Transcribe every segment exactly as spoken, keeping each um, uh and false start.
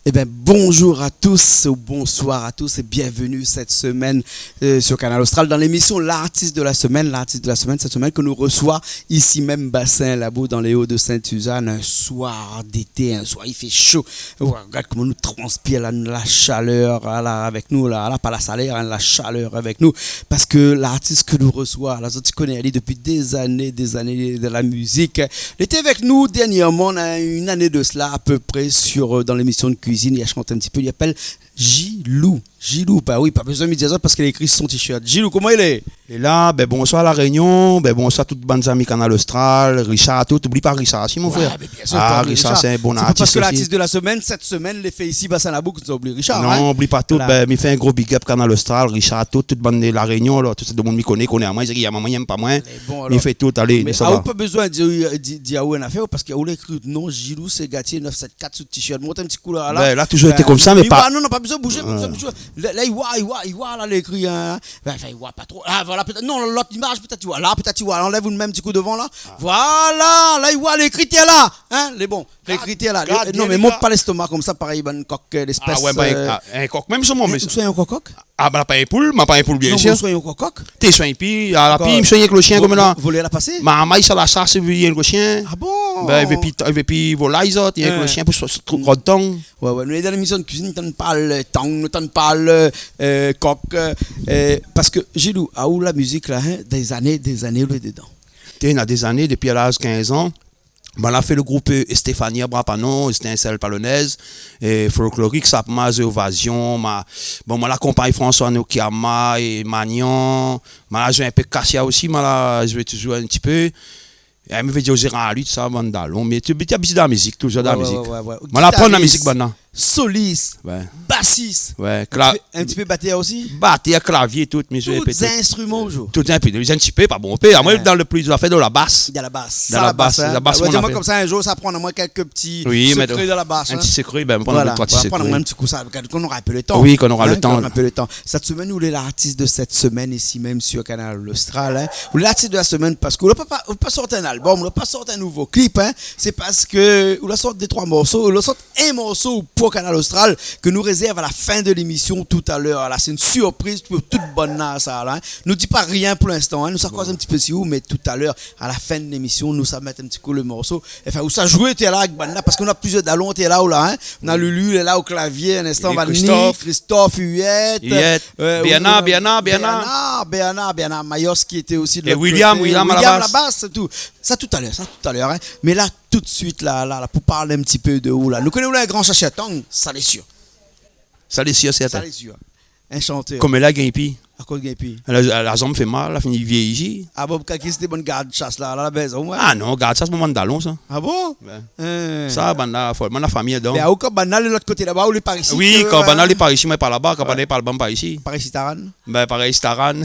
Ében, bonjour à tous, ou bonsoir à tous, é bienvenue cette semaine, euh, sur Kanal Austral dans l'émission L'artiste de la semaine. L'artiste de la semaine, cette semaine, ke nou resoi isi mèm Bassin Labou, dans les Hauts de Sainte-Suzanne, un soir d'été, un soir, i fé sho. Ou gard koman nou transpir la, la shalèr, ala, avèk nou la, ala, pa la salèr, in, la shalèr avèk nou. Parske lartis ke nou resoi la, zot i koné ali dopi dé zané, dé zané dan la mizik. Li lété avèk nou dèrnièrman, na in ané de sela, à peu près, sur, euh, dans l'émission de cuisine, li la shant in ti pé, li apèl Gilou. Gilou, ba oui, pa bezoin mi di azot parske li la ékri si son t-shirt. Gilou, koman i lé ? É la, bin, bonsoir La Rényon, bin, bonsoir tout bann zami Kanal Austral, Richard, tout, oubli pa Richard, si, mon frèr. Ouais, mé biensir, pa oubli Richard. Ah, Richard, sé in bon artis osi. Sé pa parske l'artis de la semaine, cette semaine, lé fé isi Bassin Labou, ke nou oubli Richard, in. Non, oubli pa tout, bin, mi fé in gro big up Kanal Austral, Richard, tout, tout bann La Rényon la, tout sé demoun mi koné, koné amoin, i di amoin, i yèm pa moin. Mé bon, alor. Mi fé tout, alé, sa va. Mé ou pa bezoin di, di, di aou in afèr, parske ou la ékri non, Gilou Ségatier neuf sept quatre sou t-shirt. Mont in ti kou la, la. Bin, la touzour été konmsa, mé pa, non, non, pa bezoin bouzé, pa bezoin bouzé. La, la, i voi, i voi, i voi, la, lékri, in. Bin, anfin, i voi pa tro. Ah, voilà, pétèt, non, lot imaz, pétèt, i voi. La, pétèt, i voi. Anlèv in mèm ti kou dovan, la. Ah. Voilà, la, i voi lékri tèr la. In, lé bon. Lékri tèr la. Gard, gard bien, lé gar. Non, mé mont pa lèstoma konmsa, parèy bann kok, euh, léspès, ah ouais, bin, euh, ah, in kok. Mèm si mon, mé ou soi in kok ? Ah, bin, pa in poul, ma pa in poul, biensir. Non, mé ou soi in kok. Té, soi in pi, a la pi, mi soi in kok lo shien, konm la. Volèr la pasé ? Marmay sa la shas, i vien èk lo shien. Ah bon ? Bin, i vé pi, i vé pi volay, zot, i vien èk lo shien pou so, so, tro, gro tan. Ouais, ouais, nou lé dan lémision de kuizine, nou tann parl tang, nou tann parl, euh, kok, euh, parske, Gilou, aou la mizik la, in, dé zané, dé zané ou lé dedan. Té, na dé zané, dopi a laz kinz an, ma la fé lo group, euh, Stéphania Brapanon, Étincelle Palonaise, é folklorik, sa, ma zoué Ovasion, ma, bon, ma la akonpagn François Nokiama é Magnan, ma la zoué in pé Kasia osi, ma la zoué touzour in ti pé. É, mi vé dir, Gérard Luth, sa, bann dalon. Mé té, té abitié dan la mizik, touzour dan la mizik. Ouais, ouais, ouais, ouais. Ma la aprann la mizik, bann la. Gitaris, solis, basis. Ouais. In ti pé, in ti pé batèr osi. Batèr, klavié, tout, mi zoué in pé tout. Tout zinstriman ou zoué ? Tout in pé, in ti pé, pa bonpé. Amoin, dan lo pli, zafèr de la bas. De la bas. Dan la bas, in. La bas, mon zafèr. Konmsa, in zour, sa aprann amoin kèlk ti sekré dan la bas, in. Voilà. In ti sekré, bin, aprann amoin in ti kou sa. Kan nou nora in pé lo tan. Oui, kan nou nora lo tan. Kan nou nora in pé lo tan. Sèt semèn, ou lé lartis de sèt semèn, isi mèm sur Kanal Austral, in. Ou lé lartis de la semèn parske ou la pa, pa, ou la pa sort in album, ou la pa sort in nouvo klip, in. Sé parske ou la sort dé, troi morso, ou la sort in morso pou Kanal Austral ke nou rézèrv a la fin de lémision talèr. La, sé in sirpriz pou tout bann la, sa, la, in. Nou di pa rien pou linstan, in. Nou sa koz in ti pé si ou, mé talèr, a la fin de lémision, nou sa mèt in ti kou lo morso. Anfin, ou sa zoué, té la, avèk bann la, parske nou na plizièr dalon, té la, ou la, in. Nou na Lulu, lé la o klavié, in instan, Vanny, Christophe. Christophe, Huguette, Huguette, euh, Bernard, oui, Bernard, Bernard. Bernard, Bernard, Bernard Mayos ki lété osi de lot koté. É William, William a la bas. William a la bas, sé tou. Sa talèr, sa talèr, in. Mé la, tout suit, la, la, la, pou parl in ti pé de ou, la. Nou koné ou lé in gran shashèr tang, sa lé sir. Sa lé sir, sèrtin. Sa lé sir. In shanteur. Konm la, i gingn pi. Akoz i gingn pi ? La, la, la zanm fé mal, la fini vièyi. Ah bon, kan ki sété bann gard shas la, la, la bézoin, ouais. Ah non, gard shas, mon bann dalon, sa. Ah bon ? Ouais. Hein. Sa, bann la, fo, bann la fami, donk. Mé aou, kan bann la lé lot koté laba, ou lé par isi, oui, kan bann la lé par isi, moin lé par laba, kan bann la lé par laba, moin lé par isi. Par isi, Taran. Bin, par isi, Taran.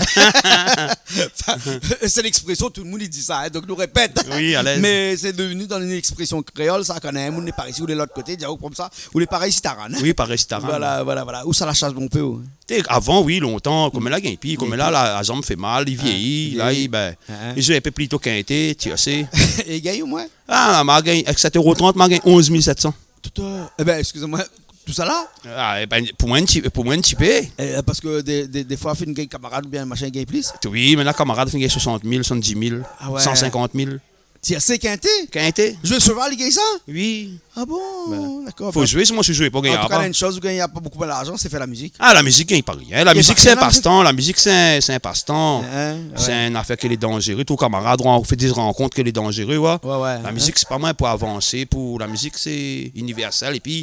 Sé lèksprésyon, tout demoun i di sa, hein, donk nou répèt. Oui, alèz. Mé sé devni dan in lèksprésyon kréol, sa, kan in moun lé par isi, ou lé lot koté, i di aou konmsa, ou lé par isi, Taran. Oui, par isi, Taran. Voilà, voilà, voilà. Ousa la shas bonpé, ou ? Té, avan, oui, lontan, konm la, i gingn pi, konm la, la zanm fé mal, i vièyi, la, i, bin, i zoué in pé plito kinté, ti sé. É i gingn omoin ? Ah, ma gingn, èk sèt éro trant, ma gingn onz mil sèt san. Tout, euh, ében, eskiz amoin, tousala ? Ah, ében, pou moin, in ti, pou moin, in ti pé. Eh, parske dé, dé, défoi, fine gingn kamarad oubien machin, i gingn plis ? Oui, mé na kamarad fine gingn soisant mil, soisant-di mil, ah ouais, san sinkant mil. Ti sé kinté ? Kinté. Zoué sheval, i gingn sa ? Oui. Ah bon ? Bin, dakor. Fo zoué, sinon, si ou zoué pa, ou gingn pa. An tou ka, in shoz, ou gingn pa bonpé larzan, sé fé la mizik. Ah, la mizik i gingn pa rien. La mizik, sé in pastan. La mizik, sé, sé in pastan. Hein, ouais. Sé in afèr ki lé danzéré. Tout kamarad, ou fé dé rankont ki lé danzéré, ouais. Ouais, ouais. La mizik, sé pa moin pou avansé, pou, la mizik, sé inivèrsèl. Épi,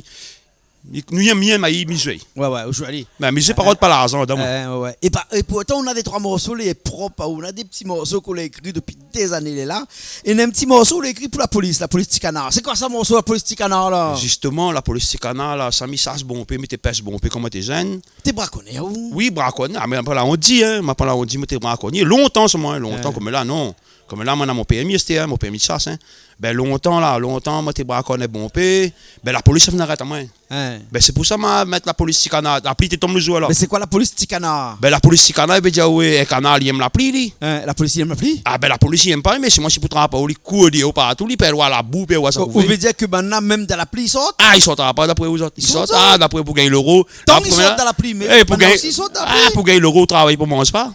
mi, nou yèm bien, mi, mi zoué. Ouais, ouais, ou zoué, alé. Mé, mé zoué pa kont pa larzan, donk. Hein, ouais, ouais. É pa, é pourtan, ou na dé troi morso lé prop, ou na dé ti morso k'ou la ékri dopi dé zané, lé la. É na in ti morso ou la ékri pou la polis, la polis Ti Kanar. Sé koi sa, morso la polis Ti Kanar, la ? Zistoman, la polis Ti Kanar, la, sa mi shas bonpé, mi té pèsh bonpé kan moin té jenn. Té brakonèr, ou ? Oui, brakonèr. Ah, mé apré la, on di, hein, ma pa la, on di, moin té brakonèr. Lontan, sa, moin, lontan, konm la, non. Koméla, moin néna mon pèrmi, sété, in, mon pèrmi de shas, in. Bin, lontan la, lontan, moin té brakone bonpé. Bin, la polis la fine arèt amoin. In. Bin, sé pou sa ma mèt la polis ti kanar. La pli té tonm lo zour la. Mé sé koi la polis ti kanar ? Bin, la polis ti kanar, i vé dir, oué, in kanar, li èm la pli, li. In, la polis, li èm la pli ? A, bin, la polis, li èm pa, mé si moin, si pou trap ali, kour déor partou, li pèrd la bou, pèrd sa. Ou, ou vé dir ke banna, mèm dan la pli, i sort ? A, i sort pa, dapré ou zot. I sort, a, dapré pou gingn loro. Tank i sort dan la pli, mé pou gingn, a, pou gingn loro, ou travay pou manz pa.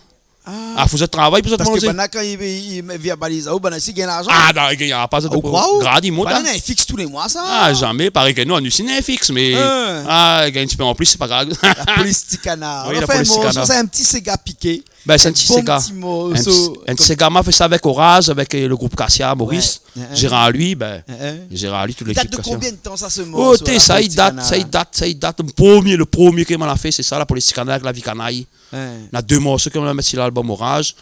A, fo zot travay pou zot manzé. Parske banna, kan i, i, i vèrbaliz aou, banna, si i gingn larzan. A, non, i gingn pa, zot. Ou kroi, ou ? Grad i mont, banna néna in fiks tou lé moi, sa. A, zamé, parèy ke nou, nou osi néna in fiks, mé, a, gingn in ti pé an plis, sé pa grav. La polis ti kanar. Oui, la polis ti kanar. Anfin, morso, sé in ti séga piké. Bin, sé in ti séga. In bon ti morso. In ti, in ti séga, ma fé sa avèk Oraz, avèk, eu, lo group Kasia, Moris, Gérard Louis, bin, Gérard Louis, tout lékip Kasia. I dat de konbien de tan, sa, se morso, la polis ti kanar ? O, té, sa i dat, sa i dat, sa i dat. Lo promié, lo promié ke moin la fé, sé sa, la polis ti kanar avèk La vi kanay. In. Néna dé morso ke moin la mèt si lalbom Oraz.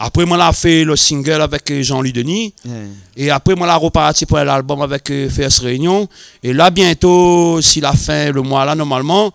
Apré, moin la fé lo single avèk, eu, Jean-Louis Denis. In. É apré, moin la roparti pou in lalbom avèk, eu, First Réunion. É la, biento, si la fin lo moi la, normalman,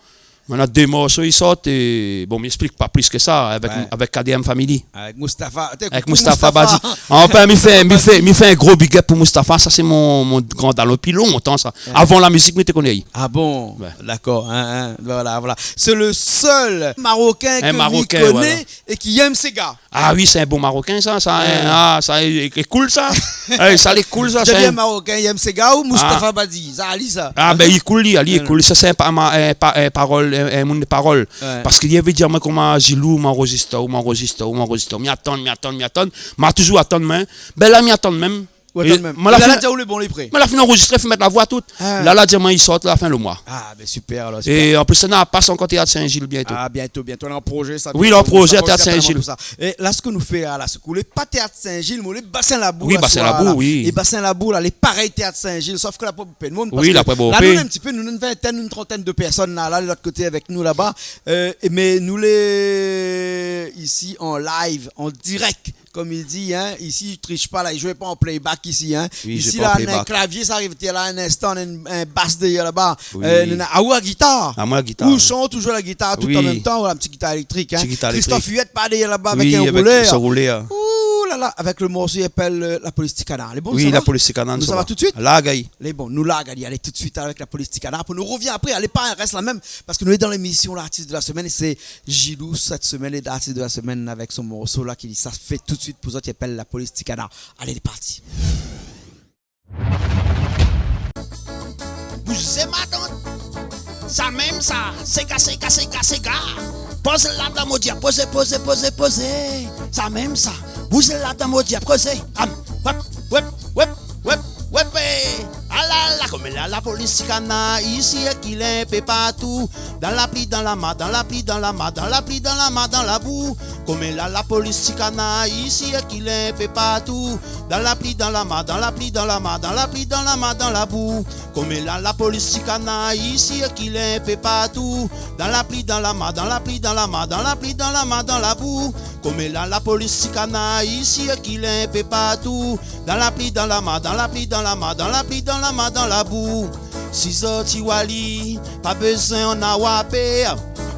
moin néna dé morso i sort, é bon, mi èksplik pa plis ke sa, avèk, avèk K D M Family. Avèk Moustapha. Avèk Moustapha Badi. Anfin, mi fé, mi fé, mi fé in gro big up pou Moustapha. Sa, sé mon, mon gran dalon dopi lontan, sa. In. Avan la mizik, mi té koné ali. A bon ? Oué. Dakor, in, in, voilà, voilà. Sé lo sèl Marokin ke mi koné é ki èm séga. A oui, sé in bon Marokin, sa, sa, in, a, sa, lé, lé kool, sa. É, sa, lé kool, sa, sé in Marokin, i èm séga ou Moustapha Badi, sa, ali, sa. A, bin, li kool, li, li kool. Sa, sé in pa-, ma-, in pa-, in parol, in, in moun de parol. Oué. Parske li vé dir, moin, koman Gilou, ma anrozistr, ma anrozistr, ma anrozistr, mi atann, mi atann, mi atann. Ma touzour atann, mé, bin la, mi atann mèm. Ou atann mèm. É moin la fine, la di aou lé bon, lé pré. Moin la fine anrozistré, fine mèt la voi, tout. A. La, la di amoin, i sort la fin lo moi. A, bin, super, alor, super. É an plis, sa, na pas ankor Téat Sin-Zil biento. A, biento, biento. Néna in projé, sa, biento. Oui, néna in projé a Téat Sin-Zil. Sa, nou sa pans sèrtènman pou sa. É la, sak nou fé a la Sekoul, lé pa Téat Sin-Zil, mé lé Basin Labou, oui, la, Basin Labou, la. É Basin Labou, la, lé parèy Téat Sin-Zil, sof ke la pa bonpé d'moun, parske la, nou, in ti pé, nou, nou fé in vintèn, nou, in trantèn de pèrsone, la, la, de lot koté avèk nou, laba. Eu, mé nou lé isi an live, an dirèk. Kom i di, in, isi, i trish pa, la, i zoué pa an playback isi, in. Oui, isi, la, néna in klavié, sa ariv, té la, in instan, in, in bas dèrièr laba. Oui. Eu, néna, a, ou la gitar. A, moin la gitar. Ou shant, ou zoué la gitar tout an mèm tan, voilà, in ti gitar élèktrik, in. Ti gitar élèktrik. Christophe Huet, pa dèrièr laba, avèk in roulèr. Oui, avèk son roulèr. Ou la la, avèk lo morso i apèl, eu, La polis ti kanar. Lé bon, oui, sa va ? La polis ti kanar, nou sava tout suit ? Larg ali. Lé bon, nou larg ali, alé tout suit avèk La polis ti kanar. Pou nou rovien apré, alé pa, rès la mèm, parske nou lé dan lémisyon L'artiste de la semaine, é sé Gilou, sèt semèn, é l'artiste de la semaine avèk son morso la ki sa fé tout suit pou zot, i apèl La polis ti kanar. Alé, lé parti. Bouzé matant. Sa mèm sa. Séga, séga, séga, séga. Poz ladan, mon diab, pozé, pozé, pozé, pozé. Sa mèm sa. Bouzé ladan, mon diab, pozé. Am, wèp, wèp, wèp, wèp, wèp, é. Alala, koméla la polis ti kanar, isi é kilé in pé partou. Dan la pli, dan la mar, dan la pli, dan la mar, dan la pli, dan la mar, dan la bou. Koméla la polis ti kanar, isi é kilé in pé partou. Dan la pli, dan la mar, dan la pli, dan la mar, dan la pli, dan la mar, dan la bou. Koméla la polis ti kanar, isi é kilé in pé partou. Dan la pli, dan la mar, dan la pli, dan la mar, dan la pli, dan la mar, dan la bou. Koméla la polis ti kanar, isi é kilé in pé partou. Dan la pli, dan la mar, dan la pli, dan la mar, dan la pli, dan la mar, dan la bou. Si zot i oi ali, pa bezoin ann avoir pèr.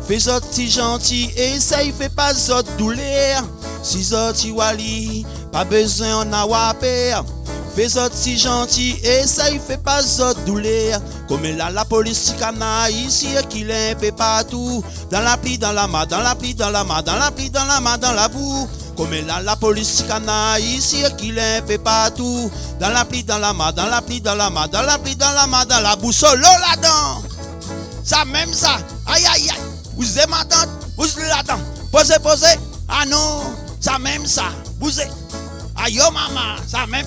Fé zot ti zanti, éséy fé pa zot doulèr. Si zot i oi ali, pa bezoin ann avoir pèr. Fé zot ti zanti, éséy fé pa zot doulèr. Koméla la polis ti kanar, isi é kilé in pé partou. Dan la pli, dan la mar, dan la pli, dan la mar, dan la pli, dan la mar, dan la bou. Koméla la polis ti kanar, isi é kilé in pé partou. Dan la pli, dan la mar, dan la pli, dan la mar, dan la pli, dan la mar, dan la bou. Solo ladan. Sa mèm sa. Ay, ay, ay. Bouzé matant, bouzé ladan. Pozé, pozé. A non, sa mèm sa. Bouzé. Ayo mama, sa mèm.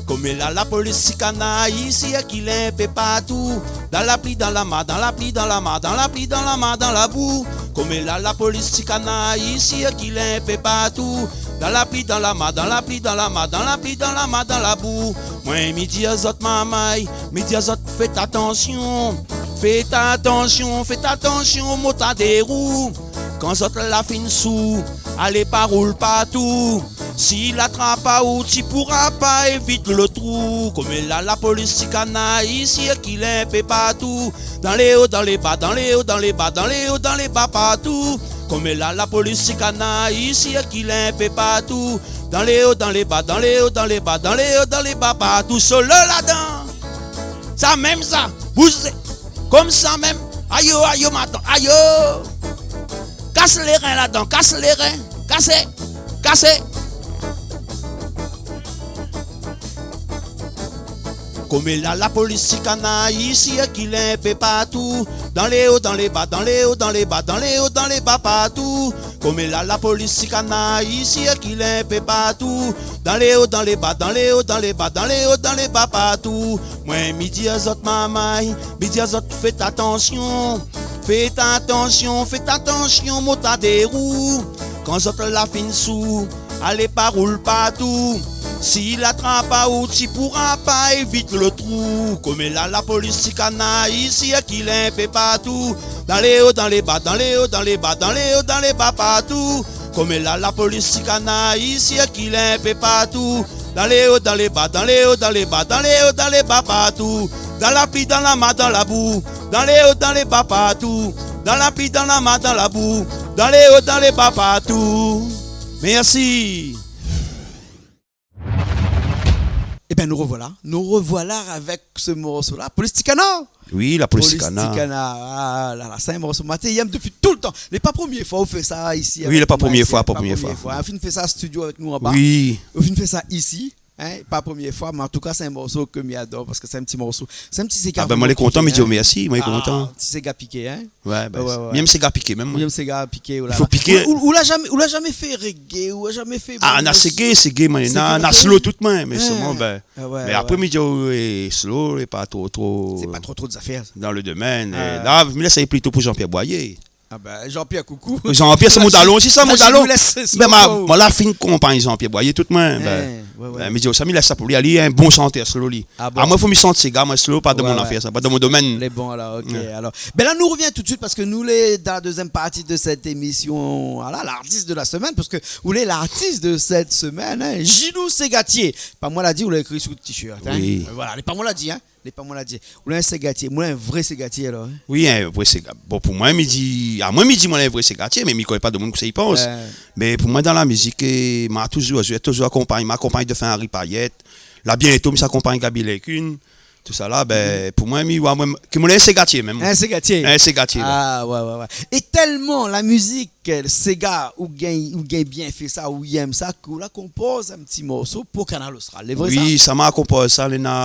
Koméla la polis ti kanar, isi é kilé in pé partou. Dan la pli, dan la mar, dan la pli, dan la mar, dan la pli, dan la mar, dan la bou. Koméla la polis ti kanar, isi é kilé in pé partou. Dan la pli, dan la mar, dan la pli, dan la mar, dan la pli, dan la mar, dan la bou. Moin mi di azot marmay, mi di azot fé atansyon. Fé atansyon, fé atansyon, motard é rou. Kan zot la fine sou, alé pa roul partou. Si la trap aou, ti poura pa évit lo trou. Koméla la polis ti kanar, isi é kilé in pé partou. Dan lé o, dan lé ba, dan lé o, dan lé ba, dan lé o, dan lé ba partou. Koméla la polis ti kana, i sirkil in pé partou. Dan lé o, dan lé ba, dan lé o, dan lé ba, dan lé o, dan lé ba, partou. Solo ladan. Sa mèm sa. Bouz. Konmsa mèm. Ayo, ayo, matant. Ayo. Kas lé rin ladan, kas lé rin. Kasé, kasé. Koméla la polis ti kana, i sirkil in pé partou. Dan lé o, dan lé ba, dan lé o, dan lé ba, dan lé o, dan lé ba, partou. Koméla la polis ti kana, i sirkil in pé partou. Dan lé o, dan lé ba, dan lé o, dan lé ba, dan lé o, dan lé ba, partou. Moin mi di azot marmay, mi di azot fé atansion. Fé atansion, fé atansion, motard é rou. Kan zot la fine sou, alé pa roul partou. Si la trap aou, ti poura pa évit lo trou. Koméla la polis ti kana, i sirkil in pé partou. Dan lé o, dan lé ba, dan lé o, dan lé ba, dan lé o, dan lé ba, partou. Koméla la polis ti kana, i sirkil in pé partou. Dan lé o, dan lé ba, dan lé o, dan lé ba, dan lé o, dan lé ba, partou. Dan la pli, dan la mar, dan la bou. Dan lé o, dan lé ba, partou. Dan la pli, dan la mar, dan la bou. Dan lé o, dan lé ba, partou. Mèrsi. Ében, nou rovoila. Nou rovoila avèk se morso-la. Polis ti kana. Wi, la polis ti kana. Polis ti kana. Ah la la, sé in morso moin té yèm dopi toultan. Lé pa promié foi ou fé sa isi avèk nou isi. Wi, lé pa promié foi, pa promié foi. Ou fine fé sa studio avèk nou anba. Wi. Ou fine fé sa isi. Hein, pa promié foi, mé an tou ka, sé in morso ke mi ador parske sé in ti morso. Sé in ti séga. Ah ben, moin lé kontan, mi di aou mèrsi, moin lé kontan. Ah, ti séga piké, hein. Wé, ben, wé, wé, mi yèm séga piké mèm, moin. Mi yèm séga piké, ou la. I fo piké. Ou, ou la zamé, ou la zamé fé reggae, ou la zamé fé blues. Ah, na séga, séga, moin, na slow tout, moin, mé solman, ben, mé apré, mi di aou, é, slow, é pa tro, tro. Sé pa tro, tro zafèr. Dan le domèn, é la, mi lès sa plito pou Jean-Pierre Boyer. Ah ben, Jean-Pierre, koukou. Jean-Pierre, sé mon dalon osi sa, mon dalon. Ben, moin la fine konpagn Jean-Pierre Boyer tout, moin, ben, mi di aou sa, mi lès sa pou li, li in bon shantèr slow, li. Ah bon ? Ah, moin, fo mi shant séga, moin, slow, pa dan mon afèr sa, pa dan mon domèn. Lé bon, alor, OK, alor. Ben la, nou rovien tout de suit parske nou lé dan la dezièm parti de sèt émision, voilà, l'artiste de la semaine, parske ou lé l'artiste de cette semaine, hein, Gilou Ségatier. Pa moin la di, ou la ékri sou lo t-shirt, hein. Wi. Euh, voilà, lé pa moin la di, hein. Lé pa moin la di. Ou lé in ségatié, moin in vré ségatié alor, hein. Wi, in vré séga-, bon, pou moin, mi di, amoin, mi di moin lé in vré ségatié, mé mi koné pa domoun kosa i pans. Wé. Mé pou moin, dan la mizik, é, ma touzour, mi touzour akonpagn, ma akonpagn défin Harry Payet. La, bientô, mi sa akonpagn Gaby Lekun. Tousala, ben, pou moin, mi, wé, moin, ke moin lé in ségatié mèm. In ségatié. In ségatié, wé. Ah, wé, wé, wé. É tèlman la mizik, euh, séga, ou gingn, ou gingn bien fé sa, ou yèm sa, ke ou la konpoz in ti morso pou Kanal Austral. Lé vré sa ? Wi, sa ma konpoz sa, lé na,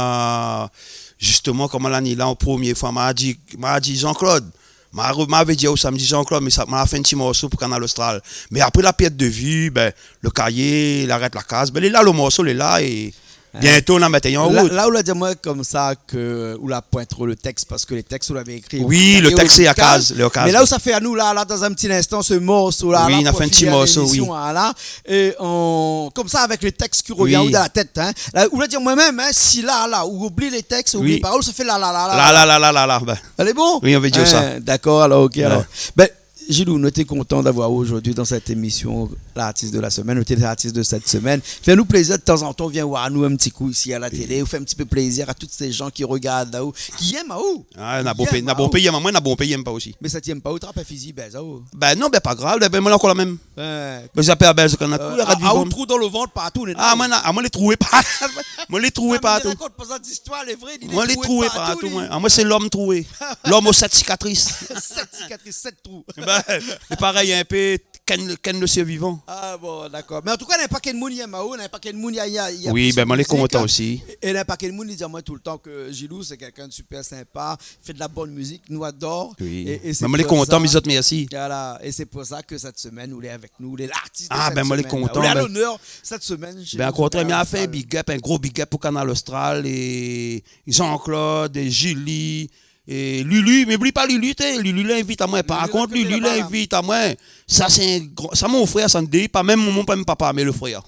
zistoman, koman la ni la, an promié foi, ma di, ma di Jean-Claude, ma re-, ma vé di aou sa, mi di Jean-Claude, mé sa, ma fé in ti morso pou Kanal Austral. Mé apré la pèrt de vi, ben, lo kayé, la rèt la kaz, ben, lé la, lo morso, lé la, é bientô, nou va mèt an rout. La, la ou la di amoin konmsa ke ou la poin tro lo tèks, parske lé tèks ou lavé ékri, wi, lo tèks, sé la kaz, lo kaz. Mé la ou sa fé anou, la, la, dan in ti linstan, se morso-la, wi, la, nou la fé in ti morso, wi. Voilà. É an, konmsa, avèk lé tèks ki rovien dan la tèt, hein. La, ou la di amoin mèm, hein, si la, la, ou oubli lé tèks, ou oubli lé parol, sa fé la, la, la, la. La, la, la, ben. Lé bon ? Wi, nou va dir sa. Hein, dakor, alor, OK, alor. Ben, Gilou, nou té kontan d'avoir aou zordi dan sèt émision, l'artiste de la semaine, ou té l'artiste de cette semaine. Fé anou plézir, tazantan, vien oir anou in ti kou isi a la télé, ou fé in ti pé plézir a tout sé jan ki rogard aou, ki yèm aou. Ah, na bonpé, na bonpé i yèm amoin, na bonpé i yèm pa osi. Mé sak i yèm pa aou, trap in fizi, bèz aou. Ben non, ben pa grav, ben moin lé ankor la mèm. Wé. Ben, sa pé bèz kan na tou, euh, i rogard a, a vivan. Ou trou dan lo vant partou, néna. Ah, moin, na, ah, moin lé troué par-, moin lé troué partou. Ah, mé rakont pa sa zistoir, lé vré, li lé troué partou, li. Moin lé troué partou, moin. Ah, moin sé lom troué. Lom o sèt sikatris. Sèt sikatris, sèt trou. Ben, lé parèy in pé, ken, ken lo sirvivan. Ah bon, dakor. Mé an tou ka, na in pakèt moun i yèm aou, na in pakèt moun i a, i a, i aprési out mizik, hein. Wi, ben, moin lé kontan osi. É na in pakèt moun i di amoin toultan ke Gilou, sé kèlkin de super sinpa, fé de la bone mizik, nou ador. Wi. É, é sé pou sa. Ben, moin lé kontan, mi di azot mèrsi. Voilà, é sé pou sa ke sèt semèn, ou lé avèk nou, ou lé l'artiste de cette semaine. Ah, ben, moin lé kontan, ben. Ou lé a lonèr sèt semèn shé nou. Ben, o kontrèr, mi fé in big up, in gro big up pou Kanal Austral é Jean-Claude, é Julie, é Lulu, mé oubli pa Lulu, té, Lulu la invit amoin. Par kont, Lulu la invit amoin. Sa sé in gran, sa mon frèr, sa, nou dé, pa mèm momon, pa mèm papa, mé lo frèr.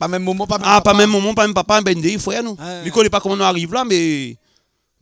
Pa mèm momon, pa mèm papa. Ah, pa mèm momon, pa mèm papa, ben, nou dé frèr, nou. Ah. Mi koné pa koman nou ariv la, mé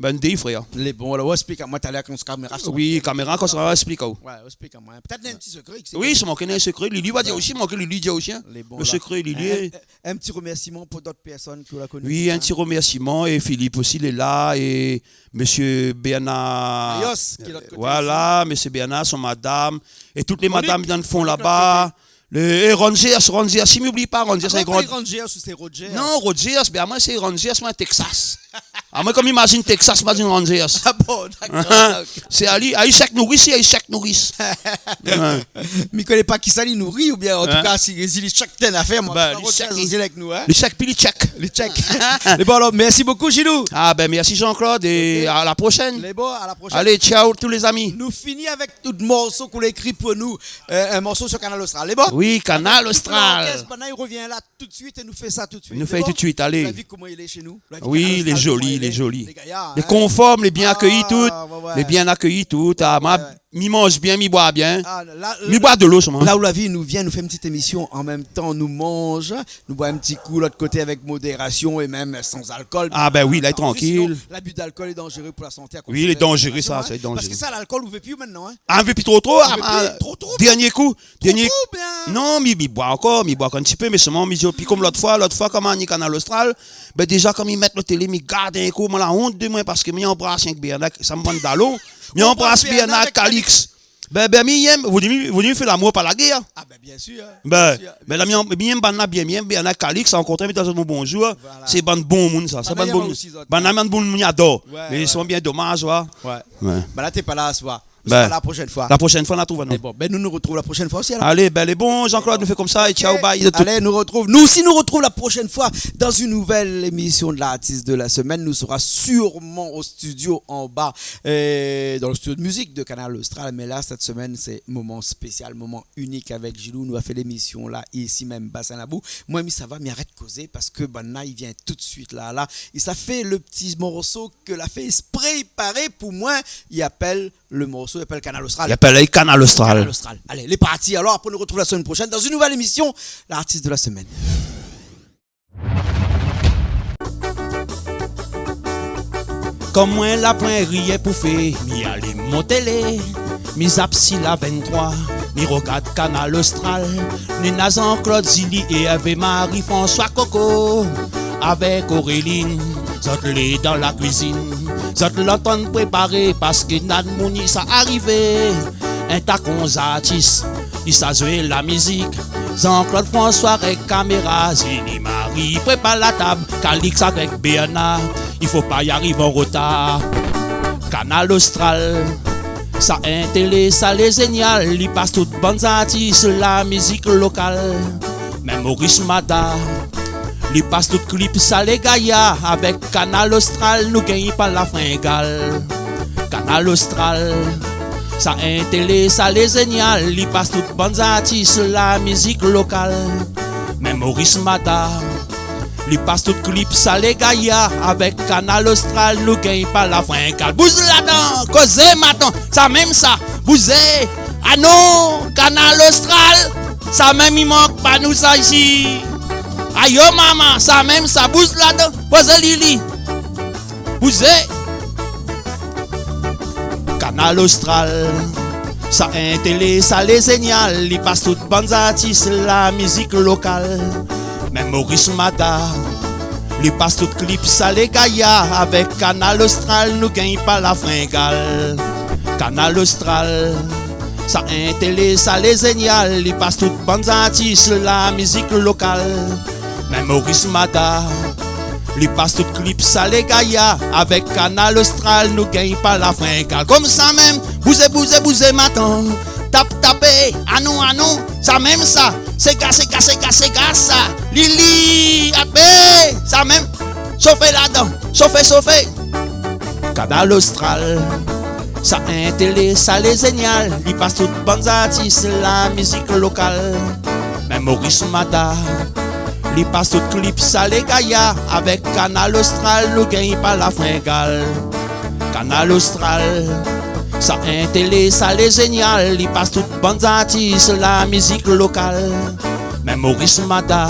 Bin, dé frèr. Lé bon, alor, ou esplik amoin talèr kan kaméra sort. Oui, kaméra, kan sa va, esplik aou. Ouais, ou esplik amoin. Pétèt néna in ti sekré, ké sé... Oui, sé manké néna in sekré. Lili va dir osi, manké Lili dir osi, hein. Lé bon, la. Le sekré, Lili. In, in, in ti remèrsiman pou dot pèrsone ke ou la koni, hein. Oui, in ti remèrsiman, é Philippe osi, lé la, é mésyé Bernard. Ayos, ki lé de lot koté isi. Voilà, mésyé Bernard, son madam, é tout lé madam dan le fon laba. Monique, Monique, de lot koté. Le, é Rangers, Rangers, si mi oubli pa Rangers, sé in gran... Akoz ou apèl Rangers ou sé Rogers ? Non, Rogers, bin, amoin sé Rangers, moin, Texas. Amoin, kom mi imazine Texas, mi imazine Rangers. Ah bon, dakor, ok. Sé ali, ali Chuck Norris, ali Chuck Norris. Ouais. Mi koné pa kisa li nouri, oubien an tou ka, si, si li Chuck té in afèr, moin, Rogers osi lé avèk nou, hein. Li Chuck, pi li Chuck. Li Chuck. Lé bon, alor, mèrsi bokou, Gilou. Ah bin, mèrsi Jean-Claude, é à la prochaine. Lé bon, à la prochaine. Allez, ciao tous les amis. Nou fini avèk tout morso ke ou la ékri pou nou. Euh, in morso sur Kanal Austral, lé bon ? Oui, Kanal Austral. Avèk tout lorkès, banna i revien la tout de suite é nou fé sa tout de suite. Nou fé tout de suite, alé. Ou la vi koman i lé shé nou ? Ou la vi Kanal Austral, koman i lé, lé zoli, lé zoli. Lé gayar, hein ? Lé konform, lé bien akéyi tout. Ah, ouais, ouais. Lé bien akéyi tout. Ah, moin, mi manz bien, mi boi bien. Ah, la, mi boi dolo solman. La ou la vi nou vien, nou fé in ti émisyon an mèm tan, nou manz, nou boi in ti kou lot koté avèk modérasion é mèm san alkol. Ah bin oui, la, trankil. Parske sinon, labi d'alkol lé danzéré pou la santé. Oui, lé danzéré, sa, sa lé danzéré. Parske sa, lalkol, ou vé pi mintnan, hein. Ah, mi vé pi tro tro, ah, tro tro, dèrnié kou, dèrnié kou. Tro tro, bien. Non, mi, mi boi ankor, mi boi ankor in ti pé, mé solman, mi di, pi kom lot foi, lot foi, kom mi ni Kanal Austral, bin, déza, kom mi mèt la télé, mi gard in kou, moin la ont de moin, parske mi anbras rienk Bernard, sa mi bann dalon, mi anbras Bernard, Calix. Bin, bin, mi yèm, ou di, ou di, mi fé lamour, pa la guèr. Ah bin, bien sûr, hein. Bin, bien sûr, bin, la, mi yèm, mi yèm banna bien, mi yèm Bernard, Calix, rankontré, mi di azot mon bonzour. Voilà. Sé bann bon moun, sa. Sé bann bon moun. Banna yèm aou osi, zot. Banna yèm bann bon moun, mi ador. Ouais, ouais. Mé zot lé bien domaz, ouais. Ouais. Bin, la, té pa la, sa va. Bin, la proshèn foi. La proshèn foi, nou artrouv anou. Mé bon, bin, nou, nou artrouv la proshèn foi osi, alor. Alé, bin, lé bon, Jean-Claude, nou fé komsa, é ciao, bye. Ok. Alé, nou artrouv. Nou osi, nou artrouv la proshèn foi dans une nouvelle émission de l'artiste de la semaine. Nou sera sûrement au studio en bas, euh, dans le studio de musique de Kanal Austral. Mé la, sèt semèn, sé moman spésial, moman inik avèk Gilou. Nou la fé lémisyon la, isi mèm, Bassin Labou. Moin, mi sava, mi arèt kozé parske banna i vien tout de suite la, la. É sa fé le ti morso ke la fé ésprè, i paré, pou moin, i apèl le morso, i apèl Kanal Austral. I apèl Kanal Austral. Kanal Austral. Alé, lé parti. Alor, apré, nou artrouv la semèn proshèn dans une nouvelle émission, l'artiste de la semaine. Kom moin la poin rien pou fé, mi alim mon télé, mi zap si la vinn-troi, mi rogard Kanal Austral, néna Jean-Claude, Zili é Hervé Marie-François Coco avèk Auréline, zot lé dan la kuizine, zot lé antrin préparé parske nana moun i sa arivé. In ta kon zartis i sa zoué la mizik. Jean-Claude François avèk kaméra, Zili Marie prépar la tab, Calix avèk Bernard, i fo pa i ariv an rotar. Kanal Austral, sa in télé, sa lé zénial, li pas tout bann zartis, la mizik lokal. Mèm Maurice Mada, li pas tout klip, sa lé gayar, avèk Kanal Austral, nou gingn pa la fringal. Kanal Austral, sa in télé, sa lé zénial, li pas tout bann zartis, la mizik lokal. Mèm Maurice Mada, li pas tout klip, sa lé gayar, avèk Kanal Austral, nou gingn pa la fringal. Bouz ladan, kozé matant, sa mèm sa, bouzé, anon, Kanal Austral, sa mèm i mank pa nou sa isi. Ayo mama, sa mèm sa, bouz ladan, kozé Lili. Bouzé. Kanal Austral, sa in télé, sa lé zénial, li pas tout bann zartis, la mizik lokal. Mèm Maurice Mada, li pas tout klip, sa lé gayar, avèk Kanal Austral, nou gingn pa la fringal. Kanal Austral, sa in télé, sa lé zénial, li pas tout bann zartis, la mizik lokal. Mèm Maurice Mada, li pas tout klip, sa lé gayar, avèk Kanal Austral, nou gingn pa la fringal. Komsa mèm, bouzé, bouzé, bouzé matant, tap, tapé, anon, anon, sa mèm sa, séga, séga, séga, séga sa, Lili, apé, sa mèm, shofé ladan, shofé, shofé. Kanal Austral, sa in télé, sa lé zénial, li pas tout bann zartis, la mizik lokal. Mèm Maurice Mada, li pas tout klip, sa lé gayar, avèk Kanal Austral, nou gingn pa la fringal. Kanal Austral, sa in télé, sa lé zénial, li pas tout bann zartis, la mizik lokal. Mèm Maurice Mada,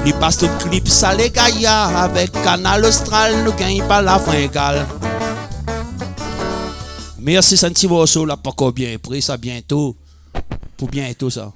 li pas tout klip, sa lé gayar, avèk Kanal Austral, nou gingn pa la fringal. Mèrsi, sa in ti morso la pankor bien pré, sa biento. Pou biento sa.